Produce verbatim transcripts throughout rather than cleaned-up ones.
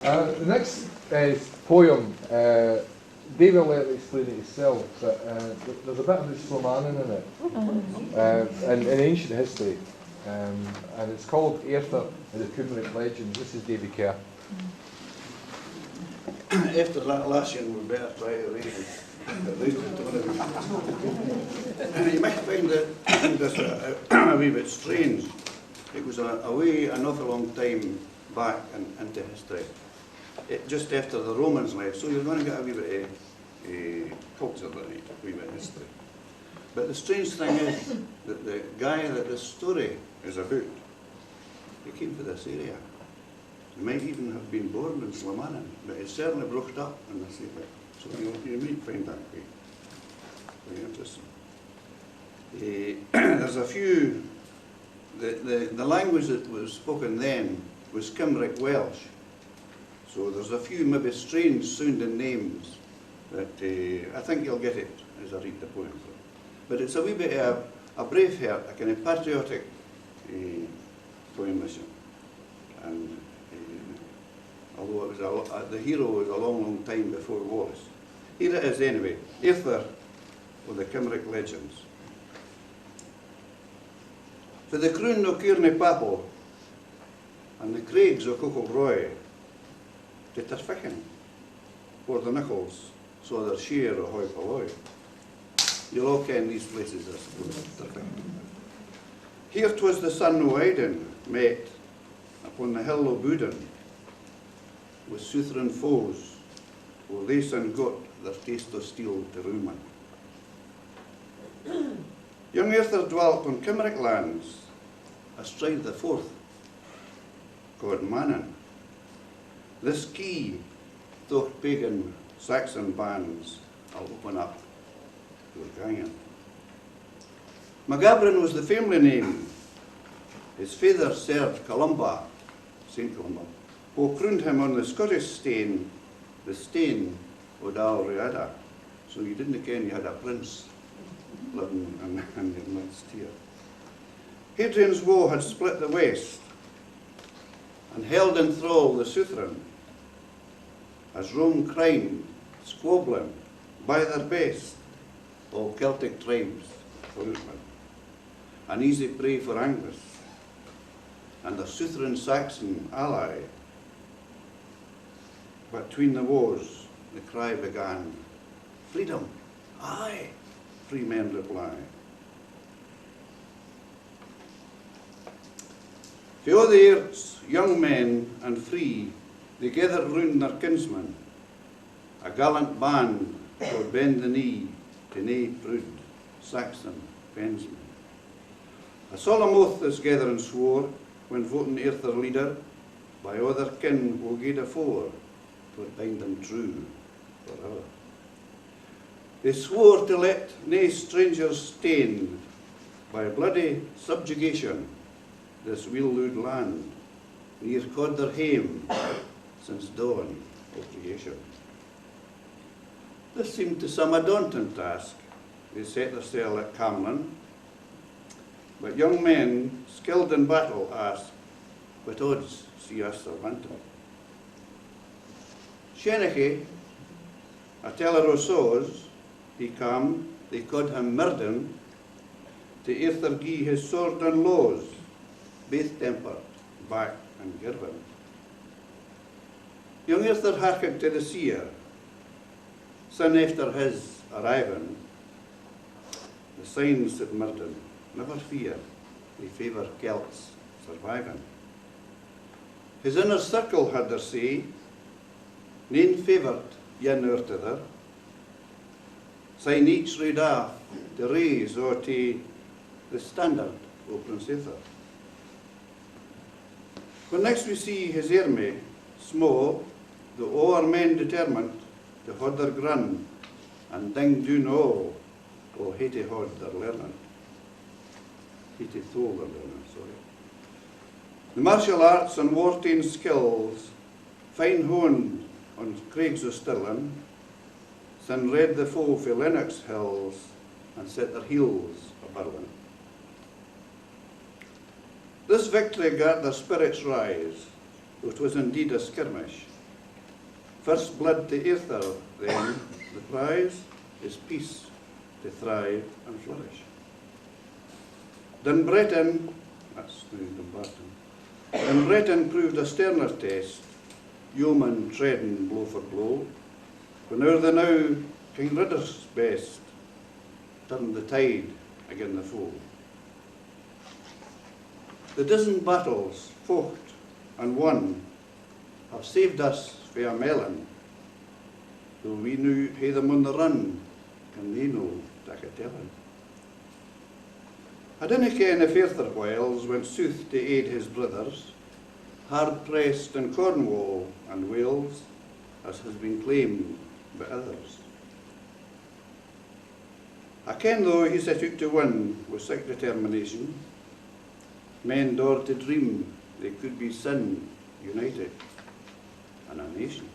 Uh, the next, uh, poem, uh, David will let me explain it himself, but, uh, th-, there's a bit of Musulmanin in it, uh, in, in ancient history, um, and it's called Arthur and the Cymric Legends. This is Davy Kerr. After that last ane, we better try to raise it. At least the tone of it. You might find that this a, a, a wee bit strange. It was a, a way an awful long time back in, into history. It, just after the Romans left, so you're gonna get a wee bit of, eh, culture in it, a wee bit of history. But the strange thing is that the guy that this story is aboot, he came fae this area. He might even have been born in Slimannan, but he's certainly brocht up in this area. So you, you might find that quite, quite interesting. Eh, there's a few, the, the, the language that was spoken then was Cymric Welsh. So there's a few maybe strange sounding names that, eh, I think you'll get it as I read the poem. But it's a wee bit of a, a brave heart, a kind of patriotic, eh, poem, this ane. And, eh, although it was a lo-, uh, the hero was a long, long time before Wallace. Here it is anyway, Arthur o the Cymric Legends. Fae the croon o Caernarfon and the craigs o Cochilroy, to Tirfechan, where the Nichols saw their share o hoi polloi. You'll all ken these places, I suppose, Tirfechan. Here 'twas the son o Aiden met upon the hill o Boodin wi Southron foes, where they soon got their taste o steel to room in. Young Arthur dwelt on Cymric lands, astride the Forth, called Mannin. This key, thocht pagan Saxon bands, I'll open up your gangin. MacGabran was the family name. His father served Columba, Saint Columba, wha crooned him on the Scottish stane, the stane o Dal Riada. So you didna ken you had a prince living in, in your midst here. Hadrian's Woe had split the West and held in thrall the Southron, as Rome crimed, squabbling by their best, all Celtic tribes, Scotland, an easy prey for Angus and their Southron Saxon ally. But tween the wars the cry began, "Freedom, aye," free men reply. Fae a' the airts, young men and free, they gathered roon their kinsman, a gallant band wha bend the knee to nae prood Saxon fensman. A solemn oath this gathering swore, when voting Arthur leader, by a' their kin wha gaed afore, 'twould bind them true forever. They swore to let nae strangers stain by bloody subjugation this weel-looed land, ne'er ca'd their hame since dawn o creation. This seemed to some a daunting task. They set their sail at Camlin, but young men skilled in battle asked, "What odds see us surmounting?" Shenachie, a teller o saws, he cam, they ca'd him Myrdin, to Arthur gie his sword and laws, baith tempered, back and girvan. Young Arthur hearkened to the seer, soon efter his arrivin, the signs said Myrdin, never fear, they favour Celts survivin. His inner circle had their say, nane favoured ane ower tither, syne each rade aff to raise or tae the standard o Prince Arthur. When next we see his airmy, sma, though ower men determined to haud their grun and ding doon aa wha hae to haud their learnin. Hae to thole their learnin, sorry. The martial arts and war-ta'en skills, fine honed on craigs o Stirling, syne redd the foe fae Lennox hills and set their heels a birlin. This victory gart their spirits rise, though 'twas indeed a skirmish, First blood to earther, then, the prize is peace to thrive and flourish. Dunbreton, that's now Dumbarton, Dunbreton proved a sterner test, yeomen treading blow for blow, when ower the now King Ridder's best turned the tide agin the foe. The dozen battles focht and won have saved us fae a melon, though we noo hae them on the run, can they no tak a tellin. I dinna ken if earther whiles went sooth to aid his brithers, hard pressed in Cornwall and Wales, as has been claimed by others. I ken, though, he set oot to win wi sic determination, men daur to dream they could be sin united in a nation.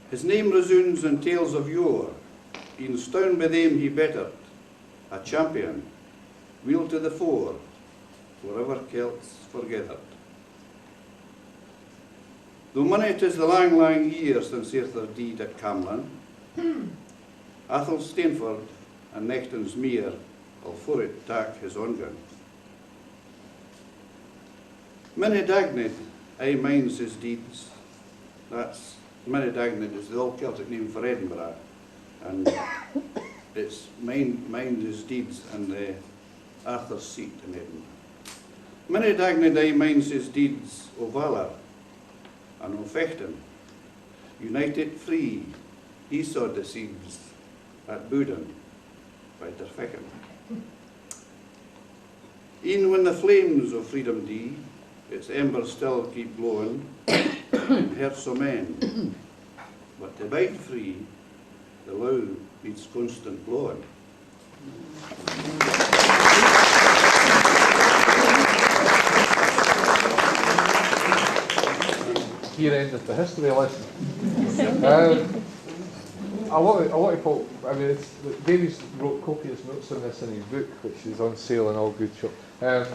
His name resounds in tales of yore, een stown by them he bettered, a champion, weel to the fore, wherever Celts forgathered. Though mony 'tis the lang, lang year since earther deed at Camlin, Athel Stainford and Nechtinsmere will for it tak his ongan. Many dagned aye minds his deeds, that's, many dagned is the old Celtic name for Edinburgh, and it's mind, mind his deeds in the Arthur's Seat in Edinburgh. Many dagned aye minds his deeds o valour and o fechtin. United free, he sawed the seeds at Boudon by Derfechin. E'en when the flames o freedom dee, its embers still keep glowin in hearts o men. But to bide free, the lowe needs constant blowin. Here endeth the history lesson. Um, a lot of, a lot of folk, I mean, it's, Davies wrote copious notes on this in his book, which is on sale in all good shops. Um,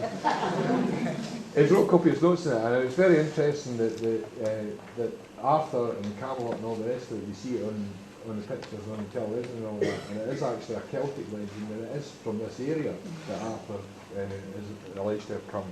he wrote copious notes on it, and it was very interesting that the, uh, that Arthur and Camelot and all the rest of it, you see it on, on the pictures on the television and all that, and it is actually a Celtic legend, and it is from this area that Arthur, uh, is alleged to have come.